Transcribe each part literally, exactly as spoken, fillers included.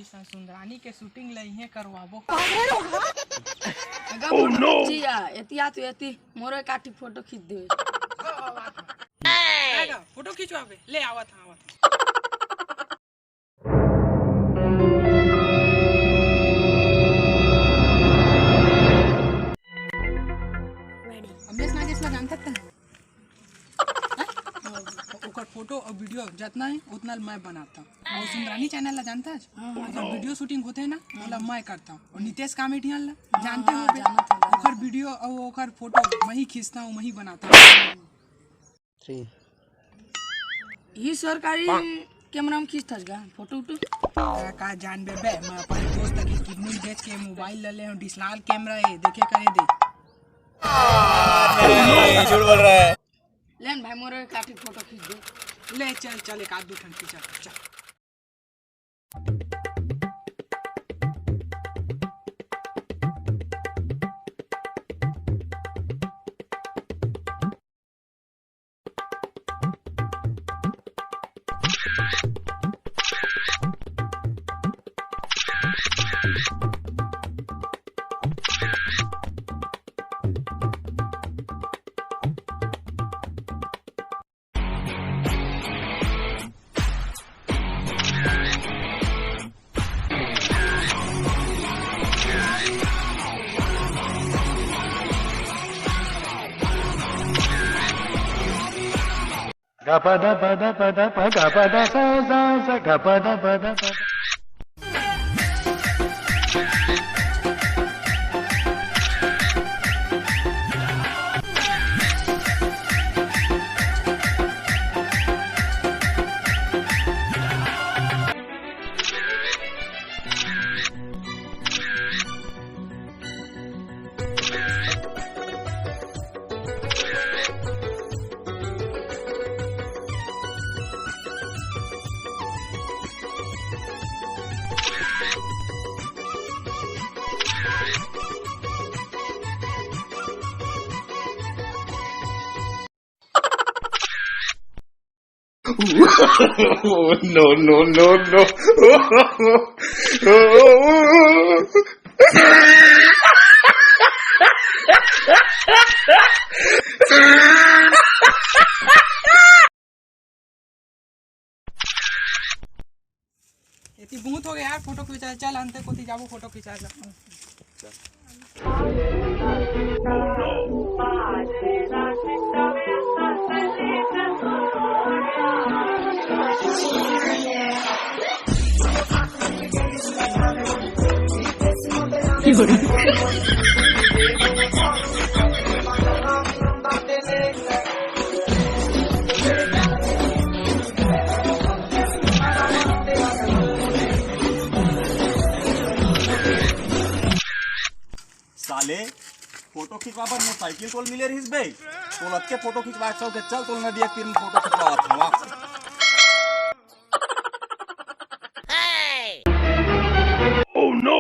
सुंदरानी के shooting ल इहें करवाबो। अगर Oh no! जिया, एती आ तू एती, मोरो एक आठी फोटो खींच देवे। आएगा, फोटो खिंचवाबे, ले आवत हूँ, आवत हूँ। अमलेश नागेश ला जानता था? ओकर फोटो और वीडियो जितना है उतना मैं बनाता हूँ। और सुंदरानी चैनल ला जानता है? हाँ, हाँ, ओकर वीडियो shooting होते हैं ना, मतलब मैं करता हूँ। और नितेश कॉमेडियन ला जानते हो हाँ, बे? जानत हूँ, जानत ओकर हूँ। वीडियो और ओकर फोटो मैं ही खींचता हूँ, मैं ही बनाता हूँ। Three। ही सरकारी कैमरा में खींचथस गा फोटो उटो? का, का जानबे बे, मैं अपन दोस्त के किडनी बेच के मोबाइल ले ले हूँ, डीएसएलआर कैमरा है, देखे करे दे। नहीं, झूठ बोल रहा है। लेन भाई, मोर एक आठी फोटो खींच दे। ले चल, चल, एक आध दू ठन खींचा, चल। No, no, no, no। एती बहुत हो गया यार, फोटो खिंचा, चल अंते कोती जाबो, फोटो खिंचा जा। साले, फोटो खिंचवा बर मोर साइकिल तोल मिले रहिस बे। तोल अतके फोटो खिंचवा के चल, तोल नदिया के तीर में फोटो खिंचवावत हवा। Oh no!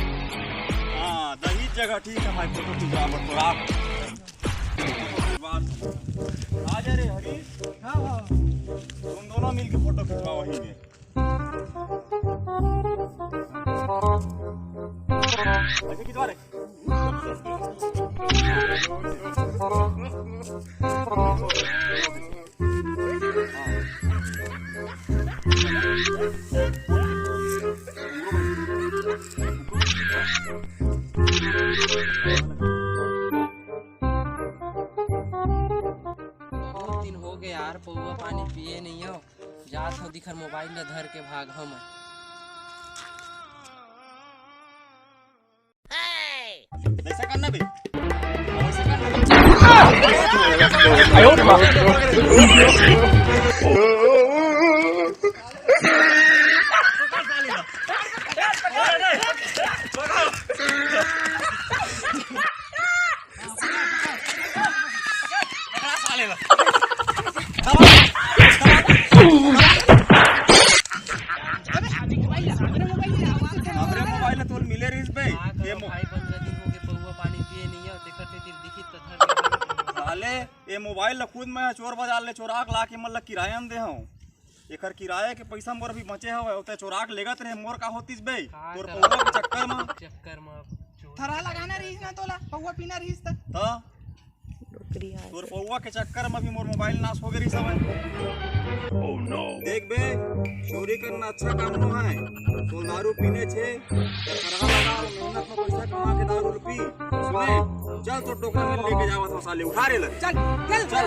हाँ, दही जगह ठीक है भाई, फोटो खिंचवा बर तोरा। आ जा रे हरीश। हाँ, हाँ। तुम दोनों मिलके फोटो खिंचवाओ वहीं में। ऐसे खिंचवा रे। बहुत दिन हो गए यार, पौवा पानी पिए नहीं हो। जात हो दिखर मोबाइल ला धर के भाग हो मैं। ऐसा करना बे। हमरे मोबाइल ला तोल मिले रहिस बे। ये मो- भाई, पंद्रह दिन हो गए, पौवा पानी पिए नहीं हो, तेकर सेती दिखित त धर के। साले, ये मोबाइल ला खुद मैं चोर बाजार ले चोरा के लाके मन ला किराया में दे हूँ। एकर किराया के पैसा मोर भी बचे हवय, ओते चोरा के लेगत रहे, मोर का होतिस बे? का तोर करबे? पौवा के चक्कर म। चक्कर म चोर थरा लगाना रहिस ना तोला, पौवा पीना रहिस त। त डोकरी हाथ। तोर पौवा के चक्कर म भी मोर मोबाइल नाश हो गे रहिस हवय। देख बे, चोरी करना अच्छा काम नो है। तोर दारू पीने छे, त थरा लगा, मेहनत म पैसा कमा के दारू पी। सुने, चल तो टोकन में लेके जावत हो साले, उठा रे ले। चल, चल, चल।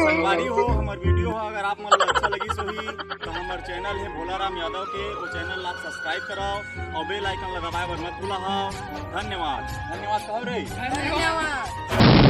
संगवारी हो, हमर वीडियो ह अगर आप मन ला अच्छा लगिस होही, तो हमर चैनल हे भोला राम यादव के, वो चैनल ला आप सब्सक्राइब कराओ और बेल आइकन ला दबाए बर मत भूला हो। धन्यवाद, धन्यवाद कहो रे। धन्यवाद।